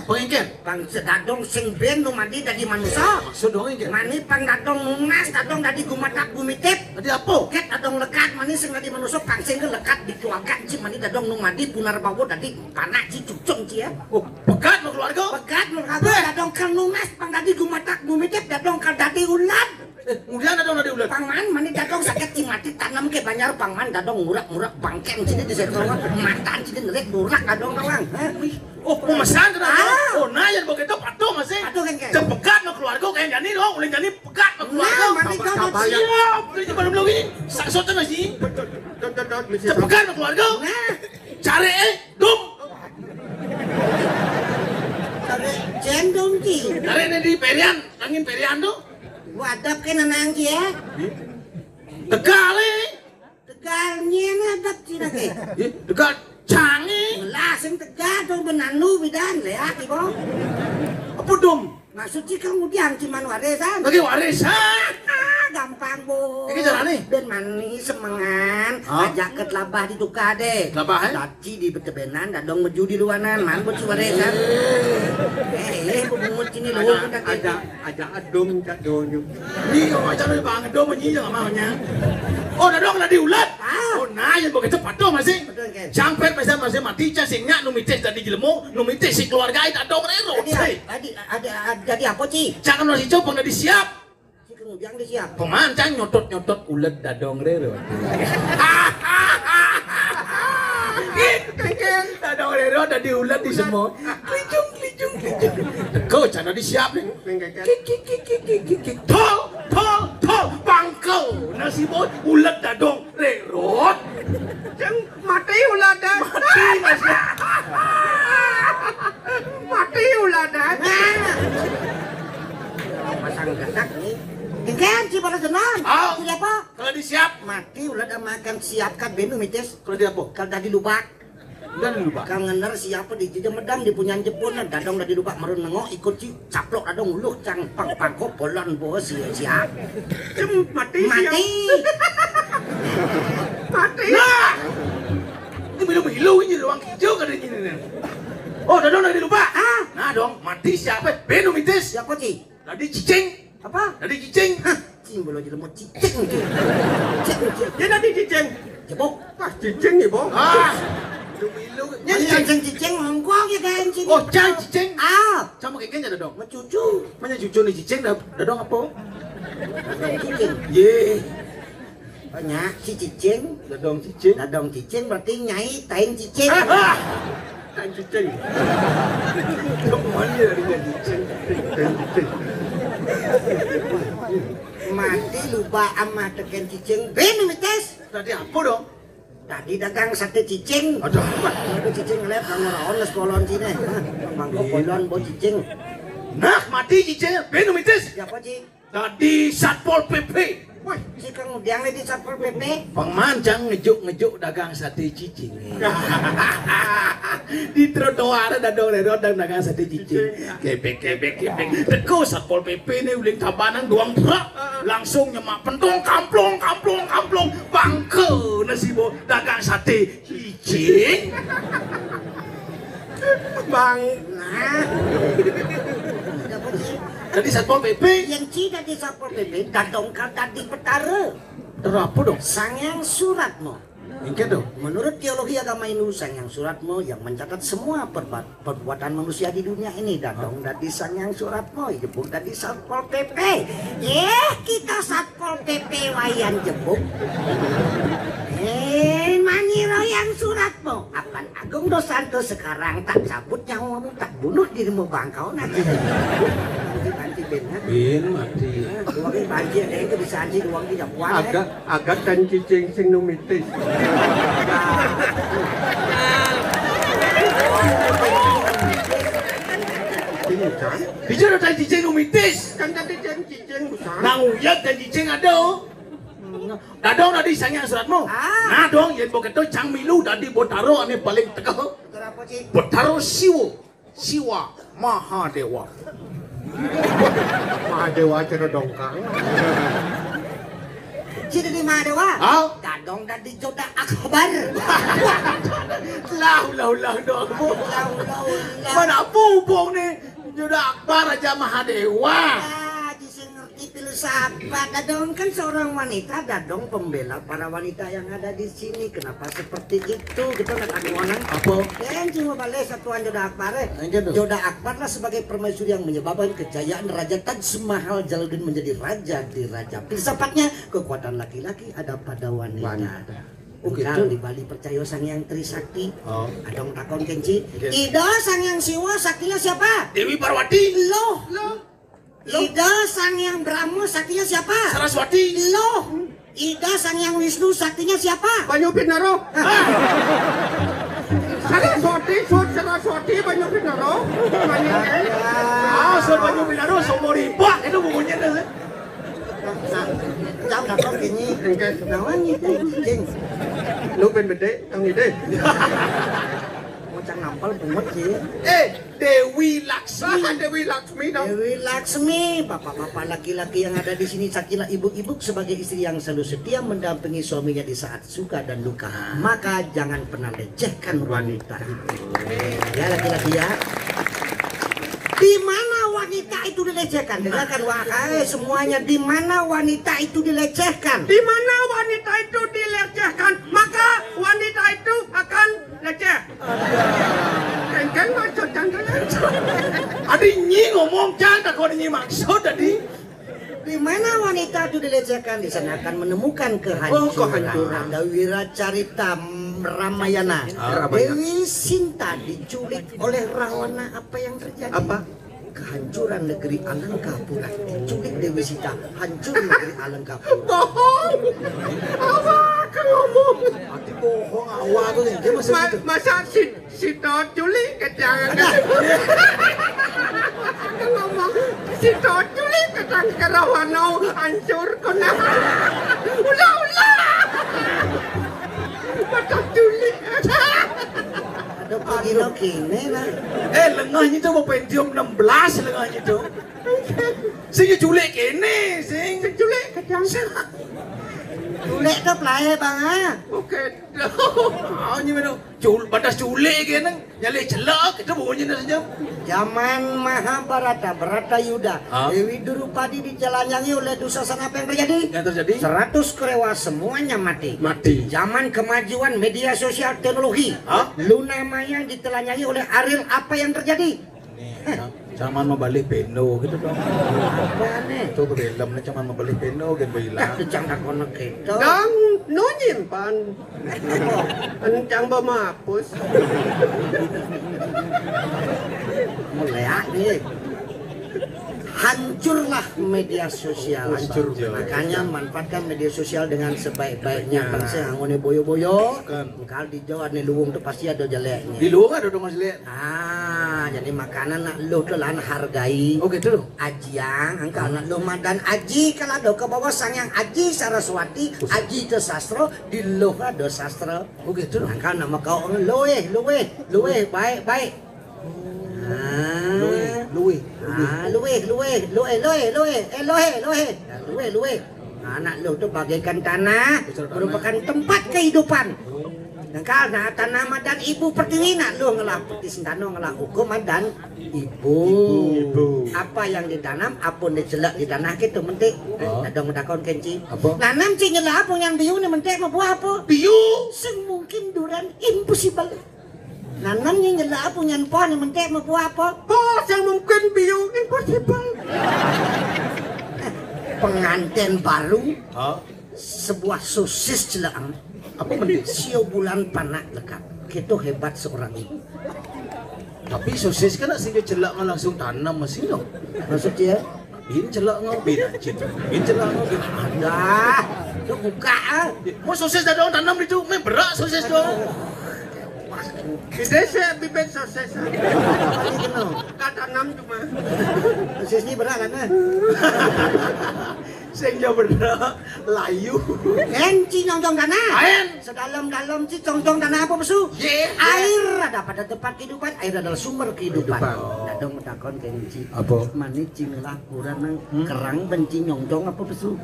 Pengingkir. Pang sedadong sing ben nu madi dadi manusa. Maksud dong, iya? Mani pang dadong nunas dadong dadi gumatak gumitip. Dadi apa? Get dadong lekat mani sing dadi manusa pang sing lekat dikeluarkan ci mani dadong nu madi punar bawa dadi panak ci cucung ci ya. Oh, pegat mau keluarga? Pegat mau keluarga. Dadong kang nunas pang dadi gumatak gumitip dadong kang dadi ulat. Eh, kemudian dadong dadi ulat. Pangman mani dadong sakit ci mati tanam ke banjar pangman dadong ngurak-ngurak bangkeng sini di sekolah matan sini nerik ngurak dadong kawan. Hah? Oh, pemesan tuh dadong. Ah. Oh, nah yang begitu patuh masih. Patuh kan, kan? Cepekat no keluarga kayak jani dong, ulin jani pekat no keluarga. Nah, mani kau mau siap. Ini cuma belum ini. Saksotan masih. Cepekat no keluarga. Nah. Cari eh dong. Cari jendong ki. Cari ini di perian, angin perian tuh. Wadap ke nenang ki ya. Tegal eh. Tegal nyene adat cina ke. Ih, tegal cangi. Lah sing tegal dong benanu bidan leak ibu. Apa dong? Maksud sih kamu diang cuman warisan. Lagi warisan. Ah, gampang bu. Ini jalan nih. Ben mani semengan. Hah? Ajak ke telabah di tukade. Telabah eh? Laci di betebenan dadong meju di luanan man buat si warisan. Eh, eh, bu bungut sini lu. Ada, ada. Aja adum cak donyo. Ni kau macam ni bang adum ni yang maunya. Oh, dadong dadi ulat. Ah. Oh, nah yang begitu patuh masih. Betul kan? Sampai masa masih mati cah sing nyak numitis dadi jelemu, numitis si keluarga ai dadong rero. Tadi, tadi ada ada dadi apa ci? Jangan masih coba dadi siap. Ci kemudian di siap. Pemancang nyotot-nyotot ulat dadong rero. Dadong rero dadi ulat di semua. Klicung klicung klicung. Teko cana disiap nih. Kik kik kik kik kik kik kik. Tol tol tol bangkel. Nasi bot ulat dadong rerot. Ceng mati ulat dah. Mati masih. Mati ulat dah. Pasang gedak nih. Engken ci para jenon. Oh. Siapa? Kalau disiap. Mati ulat makan siap kan benu mitis. Kalau dia apa? Kalau tadi lubak. Udah lupa. Kang ngener siapa di jejak medang di punyan Jepun dadong dadi lupa merun nengok ikut ci caplok dadong ulu cang pang pangkok bolon bos siap siap. Cem mati mati. Mati. Nah. Ini milu-milu ini ruang hijau kada ini nih. Oh, dadong dadi lupa. Ah. Nah dong, mati siapa? Benu mitis. Siapa ci? Dadi cicing. Apa? Dadi cicing. Hah, cing bolo jelema cicing. Cicing, cicing. Dia dadi cicing. Cebok. Ah, cicing ya, Bong. Ah. Aduh, milu. Ini cicing. Cicing hongkong ya kan cicing. Oh, cang cicing. Ah. Sama kayak gini dadong. Mecucu. Mana cucu nih cicing dadong apa? Cicing. Ye. Banyak si cicing. Dadong cicing. Dadong cicing berarti nyai tain cicing. Tain cicing. Kemana dari cicing? Tain cicing. Mati lupa ama teken cicing. Ben mites. Tadi apa dong? Tadi dagang sate cicing. Aduh. Aduh cicing ngeliat kamu raon les kolon sini. Mangkok kolon bo cicing. Nah, mati cicing. Ben mites. Siapa cicing? Dadi Satpol P P. Wah, si Kang Udiang di Satpol P P. Pang mancang ngejuk-ngejuk dagang sate cicing. Di trotoar ada dong rerot dan dagang sate cicing. Kebek kebek kebek. Teko Satpol P P ini uling tabanan doang truk. Langsung nyemak pentong kamplong kamplong kamplong. Bangke nasi bo dagang sate cicing. Bang. Nah. Jadi Satpol P P. Yang ci dadi Satpol P P dadong kal dadi petara. Terus apa dong? Sangyang surat mo. Engké to. Menurut teologi agama Hindu, Sang Hyang Suratma yang mencatat semua perba-, perbuatan manusia di dunia ini. Dadong dadi Sang Hyang Suratma, jebug dadi Satpol P P. Yéh, kita Satpol P P wayan jebug. Eh, manira Hyang Suratma. Apan Agung Dosanto sekarang tak cabut nyawamu, tak bunuh dirimu bangkau nanti. Nanti, nanti, Ben, ha? Ben mati. Nah, dua kali banjir, ada yang bisa anjing, dua kali japuan, eh. Agak, agak dan cicing sing numitis. Ini kan? Bicara dan cicing numitis. Kan tadi dan cicing bukan. Nang uyat dan cicing ada. Dadong dadi Sang Hyang Suratma. Ah. Nah, dong, yén begitu cang milu dadi Betara ané paling tegeh. Betara apa, Ci? Betara Siwa. Siwa Mahadéwa. Mahadéwa cara dongkang. Ci dadi Mahadéwa? Hah? Dadong dadi Joda Akbar. Lah, lah, lah, dong. Lah, lah, lah. Mana apa hubung nih? Joda Akbar aja Mahadéwa. Ah, Ci sing ngerti filsafat. Dadong kan seorang wanita, Dadong pembela para wanita yang ada di sini. Kenapa seperti itu? Kita nggak tahu orang. Apa? Kan cuma balik satuan Joda Akbar, eh. Joda Akbar lah sebagai permaisuri yang menyebabkan kejayaan Raja Taj Mahal Jalaluddin menjadi raja di raja. Filsafatnya, kekuatan laki-laki ada pada wanita. Wanita. Engkal di Bali percaya Sang Hyang Trisakti. Oh. Dadong takon kén Ci. Ida Sang Hyang Siwa saktinya siapa? Déwi Parwati. Loh. Loh. Ida Sang Hyang Brahma saktinya siapa? Saraswati. Loh. Ida Sang Hyang Wisnu saktinya siapa? Banyu Pinaro. Ah. Saraswati, Sud Saraswati, Banyu Pinaro. Banyu. Ah, Sud Banyu Pinaro, sumur ibak itu bukunya tuh. Nah, nah, cang dapat ini. Engké. Naon itu, Cing? Lu ben bedé, kang ide. Mau cang nampel bungut, Cing. Eh, Déwi Laksmi. Ah, Déwi Laksmi dong. Déwi Laksmi, bapak-bapak laki-laki yang ada di sini, sakilah ibu-ibu sebagai istri yang selalu setia mendampingi suaminya di saat suka dan duka. Maka jangan pernah lecehkan wanita itu. Ya, laki-laki ya. Di mana wanita itu dilecehkan? Dengarkan, wahai semuanya, di mana wanita itu dilecehkan? Di mana wanita itu dilecehkan, maka wanita itu akan leceh. Kengkeng maksud kengkeng. Adi nyi ngomong, cang, tak ada nyi maksud tadi. Di mana wanita itu dilecehkan, di sana akan menemukan kehancuran. Oh, kehancuran. Ada Wiracarita Ramayana. Ah, Ramayana. Déwi Sinta diculik oleh Rawana, apa yang terjadi? Apa? Kehancuran negeri Alengkapura. Diculik Déwi Sinta, hancur negeri Alengkapura. Bohong. Apa kang ngomong? Ati bohong, awak tuh, dia masih Ma-, gitu. Masa si Sita culik kacang. Ada. Aku ngomong, Sita culik kacang karawana hancur kena. Ulah, ulah. Macam culik. Ada pagi lo kene, nah. Eh, lengahnya tuh mau Pentium enam belas lengahnya tuh. Sing culik kene, sing. Sing culik kacang. Culik tuh pelai, Bang, ah. Oke. Oh, ini mana? Cul-, batas culik kene. Nyalih celek, itu bunyinya saja. Zaman Mahabharata, Bratayuda, hah? Déwi Drupadi ditelanjangi oleh Dursasana, apa yang terjadi? Yang terjadi? Seratus kerewa, semuanya mati. Mati. Zaman kemajuan media sosial, teknologi, hah? Luna Maya ditelanjangi oleh Ariel, apa yang terjadi? Nih, zaman mau balik pendo gitu dong. Apa nih? Itu film nih, zaman mau balik pendo gitu hilang. Dah, cang tak konek gitu. Dong, nu nyimpan. Encang ba mahapus. Mulai nih. Hancurlah media sosial. Hancur. Makanya manfaatkan media sosial dengan sebaik-baiknya. Bangsa yang ngone boyo-boyo. Kan. Engkal di jauh ane luwung tuh pasti ada jeleknya. Di luwung ada dong, Mas, jelek. Ah, jadi makanya nak lu tuh lan hargai. Oh, gitu. Ajiang, engkal nak lu madan aji, kalau ada ke bawah Sang Hyang Aji Saraswati, aji ke sastra, di luh ada sastra. Oh, gitu. Engkal nama kau luweh, luweh, luweh, baik, baik. Ah. Luweh, luweh, luweh. Ah, luweh, luweh, luweh, luweh, luweh. Eh, luweh, luweh. Nah, luweh, luweh. Anak lu tuh bagaikan tanah, merupakan tempat kehidupan. Nangkal nah tanah madan ibu pertiwi, nak lu ngelah peti sentano, ngelah hukum madan ibu. Ibu. Apa yang ditanam, apa yang dicelak di tanah gitu, mentik. Oh. Dadong medakon kenci. Apa? Nanam ci nyelak apa yang biu ni mentik, mau buah apa? Biu. Sing mungkin duran, impossible. Nanam ni nyelak apa yang pohon ni mentik, mau buah apa? Pohon yang mungkin biu, impossible. Pengantin baru. Hah? Sebuah sosis celak. Apa mendik? Sio bulan panak lekat. Kita hebat seorang ibu. Tapi sosis kan nak sehingga celak nggak langsung tanam masih dong. Maksudnya? Bin celak ngau bin anjing. Bin celak ngau bin. Ada. Lu buka ah. Mau sosis dah dong tanam itu, main berak sosis dong. Kita sih bibit sosis. Kata enam cuma. Sosis ni berat kan? Eh? Sing jauh bener layu. En ci nyongjong tanah. Aen. Sedalam-dalam ci nyongjong tanah apa pesu? Ye. Air ada pada tempat kehidupan. Air adalah sumber kehidupan. Kehidupan. Dadong medakon kenci. Apa? Mani ci ngelah kurang nang kerang benci nyongjong apa pesu?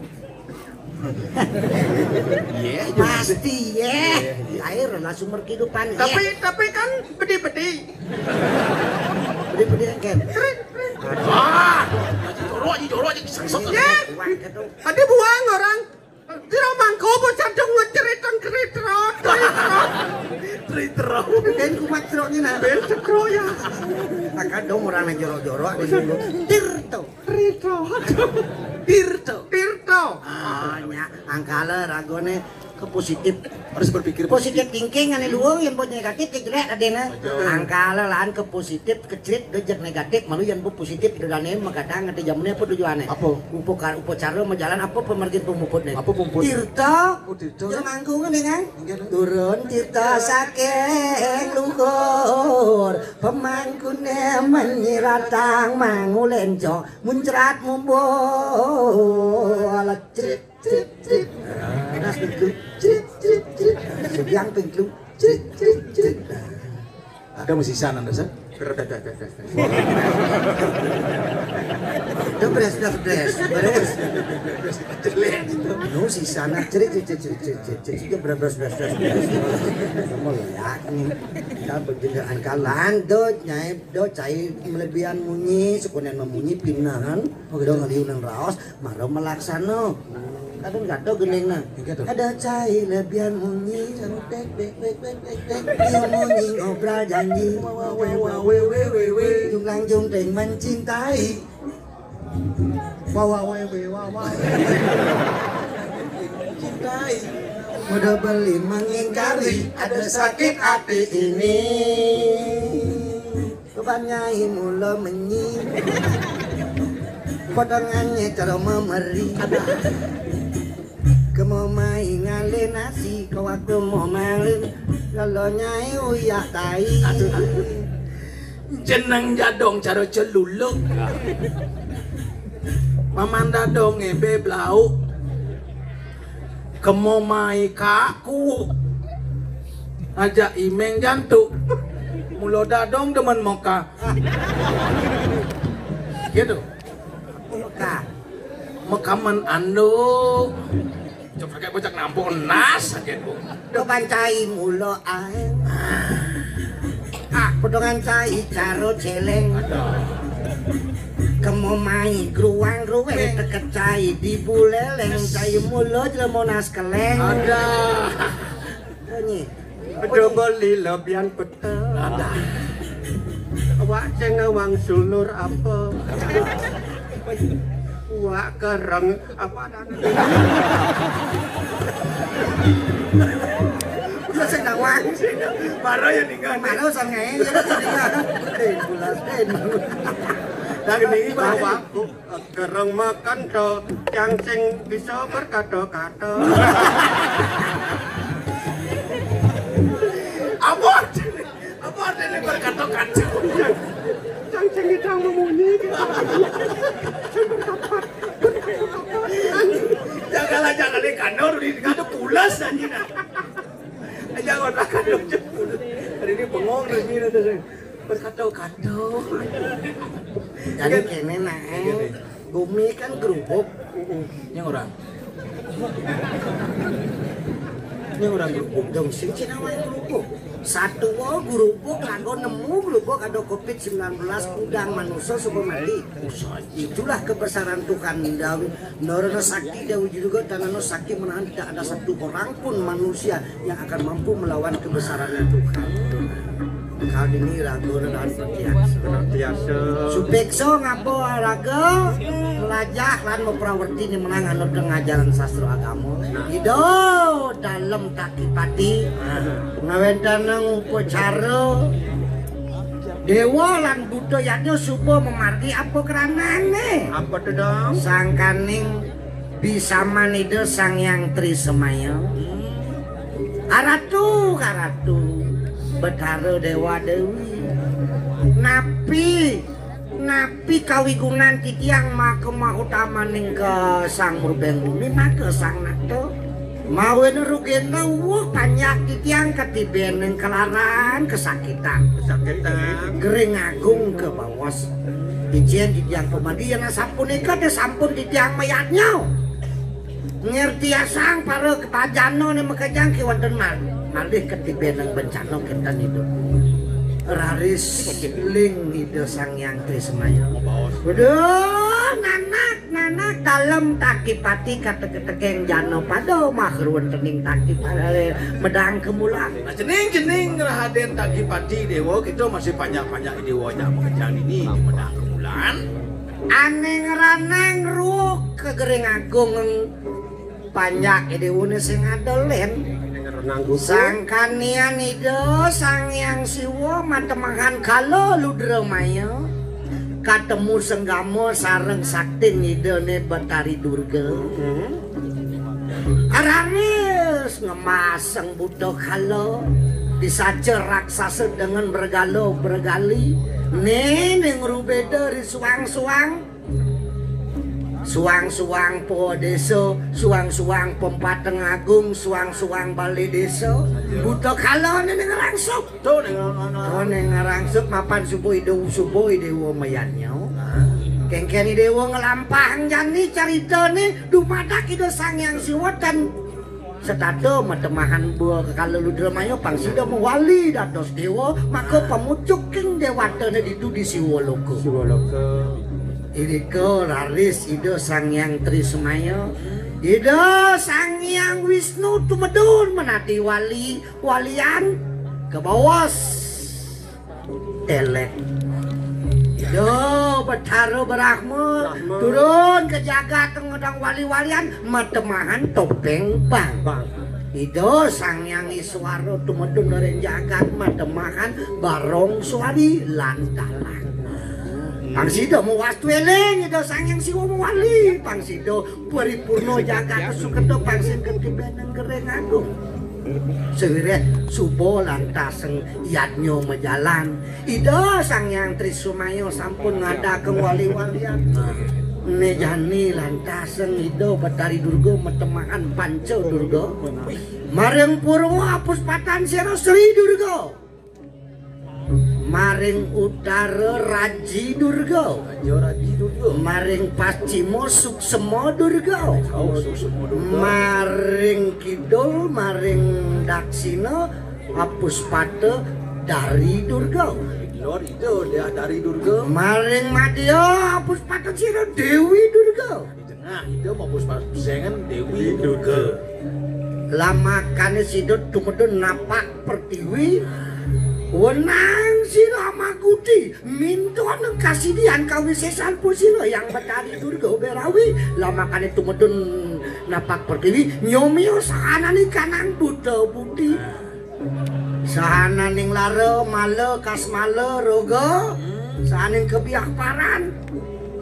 Ye. Pasti ye. Ye, ye. Air adalah sumber kehidupan. Ye. Tapi tapi kan peti-peti. Peti-peti kan. Wah, jorok aja, jorok aja, sengsok. Ya. Tadi buang orang. Di rumahku pun satu ngecerit, ngecerit, rot, rot. Cerita. Dan kumat ceroknya nah. Ben cerok ya. Maka dong orang yang jorok-jorok di dulu. Tirto. Tirto. Tirto. Tirto. Ah, nya angkala ragone ke positif. Harus berpikir positif thinking, ane luwung yang buat negatif, ya jelek adena. Betul. Angkala lan ke positif, kecrit dojek negatif, malu yang bu positif itu dane magadang ada jamnya apa tujuannya? Apa? Upakar upacara majalan apa pemergin pemuputnya? Apa pemuput? Tirta. Oh, tirta. Yang mangkungan dengan. Inggih, lho. Turun tirta saking luhur, pemangkune menyiratang mangulenco, muncrat mumbul, crit, crit, crit. Nas pintu, crit, crit, crit. Subyang pintu, crit, crit, crit. Ada musisi nanda, Sir? Itu beres, beres, beres. Jelek gitu. Nu sisana cerit, cerit, cerit, cerit, cerit, cerit, cerit, beres, beres, beres, beres, beres. Semua ya, ini. Kita berjendean kalan, do, nyai, do, cai melebihan munyi, sekunen memunyi, pinahan, do, ngeliu nang raos, maro melaksano. Kadang gato gendeng nah. Iya, tuh. Ada cai lebihan munyi, tek, tek, tek, tek, tek, tek. Dia munyi ngobral janji. Wah, wah, wah, wah, weh, weh, weh, weh. Junglang jungteng mencintai. Wah, wah, weh, weh, wah, wah. Cintai. Udah beli mengingkari, ada sakit hati ini. Keban nyai mula menyi. Potongannya cara memeri. Kemo mai ngalih nasi, ke waktu mau malin. Kalau nyai uyak tai. Jeneng jadong cara celuluk. Paman dadong ngebe blau. Kemo mai kaku. Ajak imeng jantuk. Mula dadong demen moka. Gitu. Moka. Mekamen anduk. Coba kayak bocah nampok nas aja, Bu. Keban cai mula ae. Ah, potongan cai karo celeng. Kemo mai gruang-gruweng, teket cai di buleleng, cai mula jlema nas keleng. Ada. Bunyi. Aja beli lebihan peta. Ada. Awak sing ngawang sulur apa? Wak kereng apa? Iya, sing ngawang. Baru ya tinggal. Baru sang ngene, ya, sing ngawang. Eh, bulas, eh. Dah gede, Pak. Bawa aku. Gereng makan to, yang sing bisa berkata-kata. Apa artinya? Apa artinya berkata-kata? Yang sing kita memunyi. Janganlah, jangan di kantor, di kantor pulas anjing. Aja orang kantor jebul. Hari ini bengong di sini tuh. Berkata-kata. Jadi kene nah. Bumi kan gerubuk. Yang orang. Orang grubug dong, sing cina wae grubug. Satua grubug lagu nemu grubug ada covid sembilan belas, kudang manusia suka mati. Itulah kebesaran Tuhan. Dawi Narana Sakti, Dawi juga Tanana Sakti menahan, tidak ada satu orang pun manusia yang akan mampu melawan kebesaran Tuhan. Kal dini raga dan pertiasa. Pertiasa. Supeksa ngaba raga, melajah lan maprawerti ni menang anut ngajaran sastra agama. Nah. Ida Dalem Takipati, nah, ngawentenang upacara dewa lan buta yadnya suba mamargi apa kranane? Apa to, Dong? Sangkaning bisaman Ida Sang Hyang Tri Semaya. Aratu, aratu, Betara Dewa Dewi. Napi, napi kawigunan titiang maka mautamaning ka Sang Murbeng Bumi, maka Sang Nata? Mawen rugena uwuh panjak titiang katibening kalaran kasakitan. Kasakitan. Gering Agung kabaos. Ijen titiang pamadi yen sapunika te sampun titiang mayadnya. Ngertiasang para kebajana ne makejang ki wonten mal-, malih katibening bencana kenten itu. Raris ling Ida Sang Hyang Tri Semaya. Uduh, nanak, nanak, Dalem Takipati katek-tekeng jana pada mahruwen tening Takipati medang kemulan. Nah, cening, cening Rahaden Takipati Dewa, kita masih panjak-panjak Dewa nya makejang ini medang kemulan. Ane ngranang ruh ka Gering Agung panjak Dewane sing adolen. Sangkanian Ida Sang Hyang Siwa matemahan kala Ludra Maya katemu senggama sareng saktin Idane Betari Durga. Raris ngemaseng buta kala disaja raksasa dengan bergala bergali. Nene ngrubeda ri suang-suang. Suang-suang po desa, suang-suang pempateng agung, suang-suang balai desa. Buta kala nene ngrangsuk. Tuh, neng, neng, neng. Tuh, neng ngrangsuk mapan subuh Ida, subuh Ida Dewa mayadnya. Kengkeni Dewa ngelampahang jani caritane dumadak Ida Sang Hyang Siwa ten setata matemahan ba kala Ludra Maya pang sida mawali dados dewa, maka pamucuking dewatane ditu di Siwa Loka. Siwa Loka. Irika raris Ida Sang Hyang Tri Semaya, Ida Sang Hyang Wisnu tumedun menati wali, walian kabaos. Telek. Ida Betara Brahma. Brahma. Turun ke jagat ngedang wali-walian matemahan topeng bang. Bang. Ida Sang Hyang Iswara tumedun ring jagat matemahan barong suari lan dalang. Pang sida mawastu eling Ida Sang Hyang Siwa mawali, pang sida paripurna jagat suketa pang sing ketibening Gering Agung. Sawireh suba lantaseng yadnya majalan. Ida Sang Hyang Tri Semaya sampun ngadakang wali-walian. Mejani lantaseng Ida Betari Durga matemahan Panca Durga. Maring purwa apuspatan sira Sri Durga. Maring utara Raji Durga. Raja Raji Durga. Maring pascima Suksema Durga. Oh, Suksema Durga. Maring kidul, maring daksina apuspata Dari Durga. Lor itu dia Dari Durga. Maring madya apuspata sira Dewi Durga. Nah, itu mau puspa pusengan Dewi Durga. Lamakane sida tumedun napak pertiwi. Wenang sira amaguti, minton kasidian kawisesan pusira Hyang Betari Durga Berawi. Lamakane tumedun napak pertiwi, nyomia sahanane kanang buta buti. Sahananing lara, mala, kasmala, roga, sahaning kebiah paran.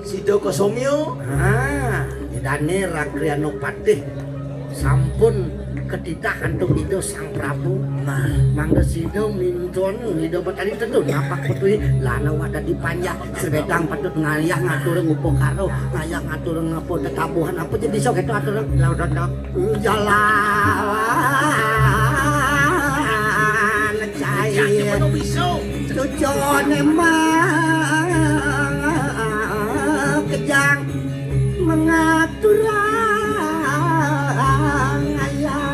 Sida kasomya. Ha, Idane Rakrianopatih sampun ketitah antuk Ida Sang Prabu. Nah, mangda sida mintun Ida Betari tetu napak petuhi lana wadah dipanjak. Sebedang patut ngayah ngaturang upakara, ngayah ngaturang apa tetabuhan apa je bisa kita aturang. Laut jalan cair. Cucone mah kejang mengaturang ayah.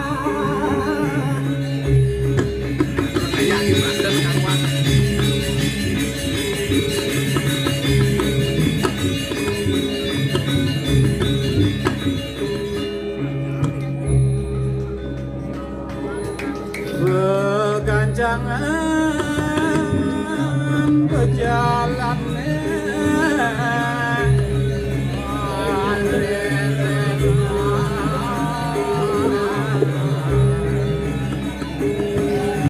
Jangan berjalan